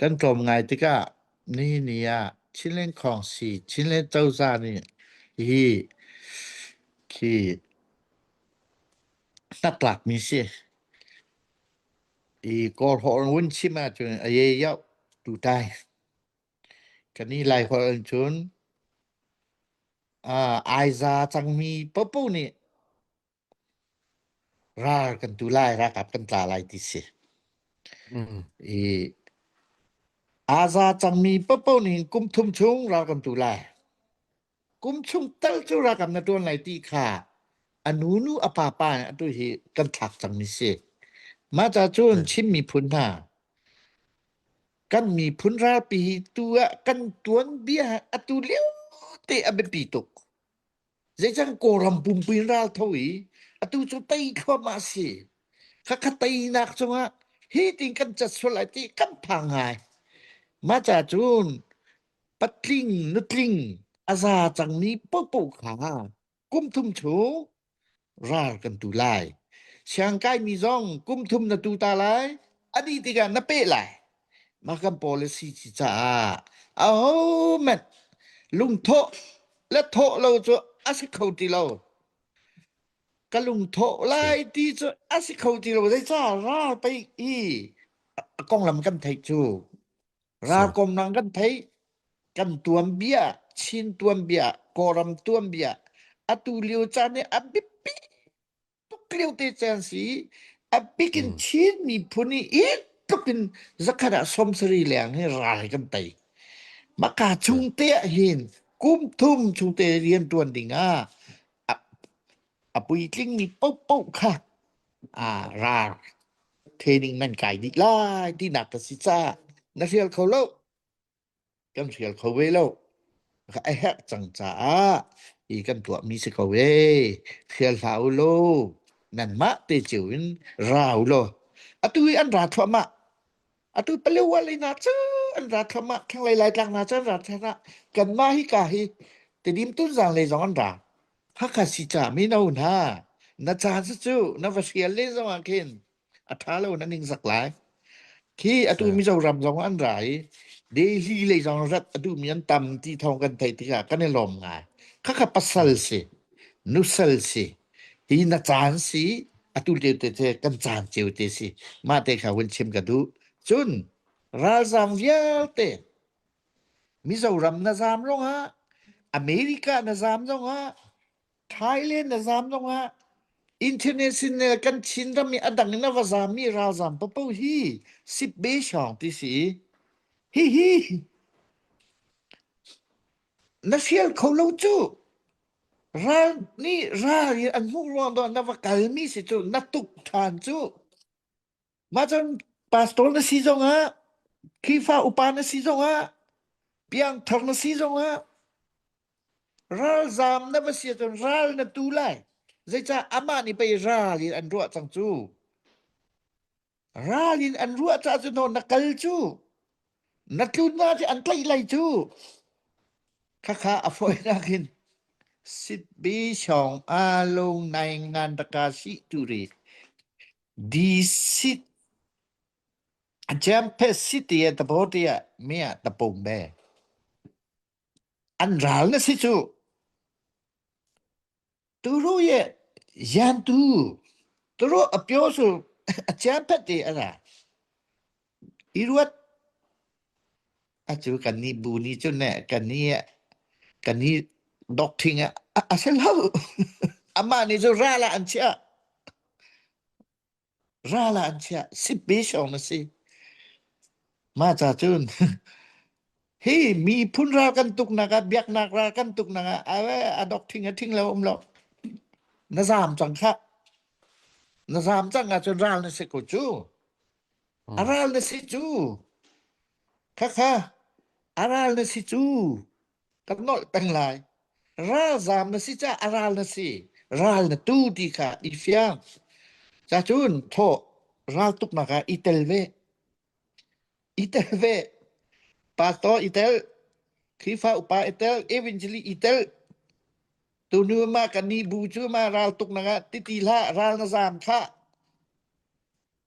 Kan tlawm ngai tikah nihin ni ah Chinland Khawngsi, Chinland cozah nih hihi khi hnatlakmi si. I Kawlhawl vun chim ahcun a ye-yoh tutai. Kannih Laiholh in cun uh, aiza cangmi paohpaoh nih ral kan tu lai, ralkap kan tla lai ti si. Mm. I aza cangmi paohpaoh nih kum thum chung ral kan tu lai. Kum chung tal cu ralkap na ṭuan lai ti kha a nu nu a pa pa nih atu hi kan thlak cangmi si. Mah ca cun Chin miphun hna kan miphun ralpi hi tu ah kan tuanbia atu lio te a biapi tuk. Zeicang Kawlram pumpi in ral tho i atu cu tei thluahmah a si. Khakha teinak cungah hi tin kan cat sual lai ti kan phang ngai. Mah ca cun patling nutling a za cangmi paohpaoh kha kum thum chung ral kan tu lai. Siangkaimi zong kum thum na tu ta lai. A dih tikah na peh lai. Mah kan policy ci caah ahohmanh lungthawh le thawh lo cu a si kho ti lo. Ka lungthawh lai ti cu a si kho ti lo. Zeicah ral pei i a konglam kan theih cu. Ralkom nang kan theih. Kan tuanbia, Chin tuanbia, Kawlram tuanbia, atu lio caan i a biapi tuk lio te caan si. A bik in Mm. Chin miphun i i tluk in zakhat ah 70 leng hi ral kan tei. Maka chung te ah hin kum thum chung te rian tuan ding ah a, a puitling mi paohpaoh kha a ral training nan kai dih lai tinak ka si caah na hrial kho lo. Kan hrial kho ve lo. A herh cang caah hi kan tuahmi si ko ee. Hrial hlah u law nanmah te cio in ra u law. Atu hi an ra thluahmah. Atu Palewa lei hna cu an ra thluahmah. Thlanglei Laitlang hna cu an ra thluahmah. Kanmah hi ka hi Tedim Tunzang lei zong an ra. Hakha si ca mino hna na caan cu na va hrial len zong ah khin a ṭha lo na ningzak lai. Khi atu Mizoram zong an ra i Delhi lei zong rat a duhmi an tam ti thawng kan theih tikah kan i lawm ngai. Khakha pasal si, nusal si, hi na caan si, atu lio te te kan caan cio te si. Mah te kha hun chim ka duh. Cun ralzaam vialte Mizoram na zaam zongah America na zaam zongah Thailand na zaam zongah international kan Chinram i a dang in a va zaammi ralzaam paohpaoh hi sipbe hrawng ti si. Hihi na hrial kho lo cu. Ral nih ral in an hmuh ruang dawh na va kalmi si cu na tuk ṭhan cu. Mah cun pastor na si zongah Khrihfa upa na si zongah piangthar na si zongah Ralzaam na va si ahcun ral na tu lai. Zeicah amah nih pei ral in an ruah cang cu. Ral in an ruah caah cun na kal cu. Na tlun ah cu an tlaih lai cu. Khakha a fawinak in sitbi shong a lung nai ngan raka si tu ri. Di sit jam phe city a tabo tia mia tapum be. An ral na si cu. Turu ye yantu turu a pyo su a chiam phet ti ana. I ruat acu kan ni bu ni cu ne kan ni kan ni dok thing a a se lo. Amah ni cu ral ah an chiah. Ral ah an chiah. Sipbe shong na si. Mah ca cun hi miphun ral kan tuknak ah biaknak ral kan tuknak ah a dok thing a thing lo um lo. Na zaam cang khah. Na zaam cang ahcun ral na si ko cu. A ral na si cu. Khakha a ral na si cu. Kan nolh peng lai. Ralzaam na si caah a ral na si. Ral na tu ti kha i fiang. Cacun thawh raltuknak ah i tel ve. I tel ve. Pastor i tel, Khrihfa upa i tel, evangelist i tel. Tunu ma kan ni bu cu ma raltuknak ah titi hlah, ral na zaam khah.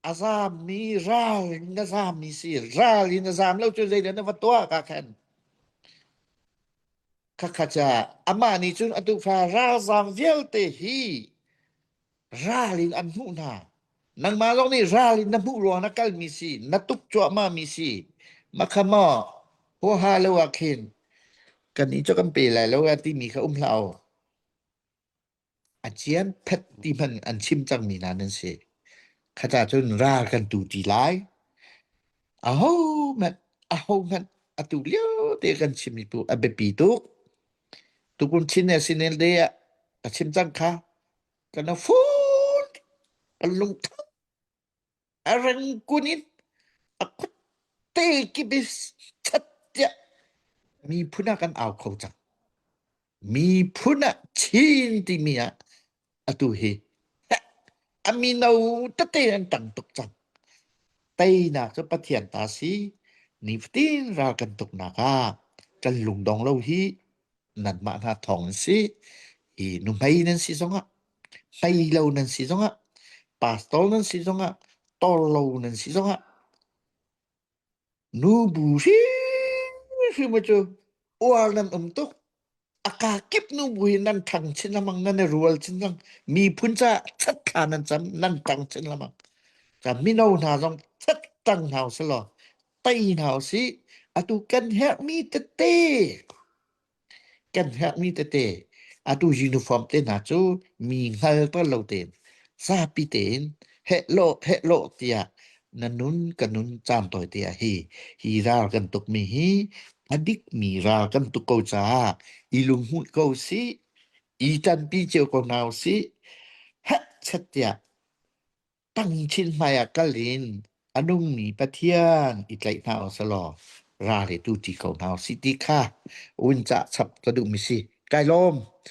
A zaammi ral in a zaammi si. Ral in a zaam lo cu zeidah na va tuah ka khan. Khakha ca amah nih cun atu fa ralzaam vialte hi ral in an hmuh hna. Nangmah zong nih ral in na hmuh ruang na kalmi si, na tuk cuahmah mi si. Makha maw huaha lo ah khin kan i cu kan pe lai lo a timi kha um hlah u. A cian phet ti hmanh an chim cangmi hna nan si. Khata cun ral kan tu ti lai. Aho hmanh, aho hmanh atu lio te kan chimmi tu a biapi tuk. Tukum Chin le Sinel Day ah ka chim cang kha. Kan a fun, kan lungtho a rengkun in a khutte kip i chat tiah miphun ah kan au kho cang. Miphun ah Chin timi ah atu hi a mino tete an tang tuk cang. Teinak cu Pathian ta si. Nifatin ral kan tuknak ah kan lungdong lo hi nanmah hna thawng in si. Hi nuhmei nan si zongah, hmei lo nan si zongah, pastor nan si zongah, tor lo nan si zongah, Nubu hrimhrim cu uar nan um tuk. A kakip nubu hi nan ṭhang chin lengmang, nan i rual chin lengmang. Miphun caah ṭhatthla nan cam, nan ṭang chin lengmang. Ca mino hna zong ṭhat ṭang hna usih law, tei hna usih. Atu kan herhmi tete Kan herhmi tete atu uniform te hna cu mi hngal ter lo tein zapi tein hehlawh hehlawh tiah na nun ka nun caan tawi te ah hi hi ral kan tukmi hi a dikmi ral kan tuk ko caah i lunghmuih ko sih i ṭanpi cio ko hna usih hehchet tiah Tangchin hmaiah kal in a nungmi Pathian i tlaih hna u selaw ral hi tu ṭi ko hna u sih ti kha vun cah chap ka duhmi si. Kai lawm.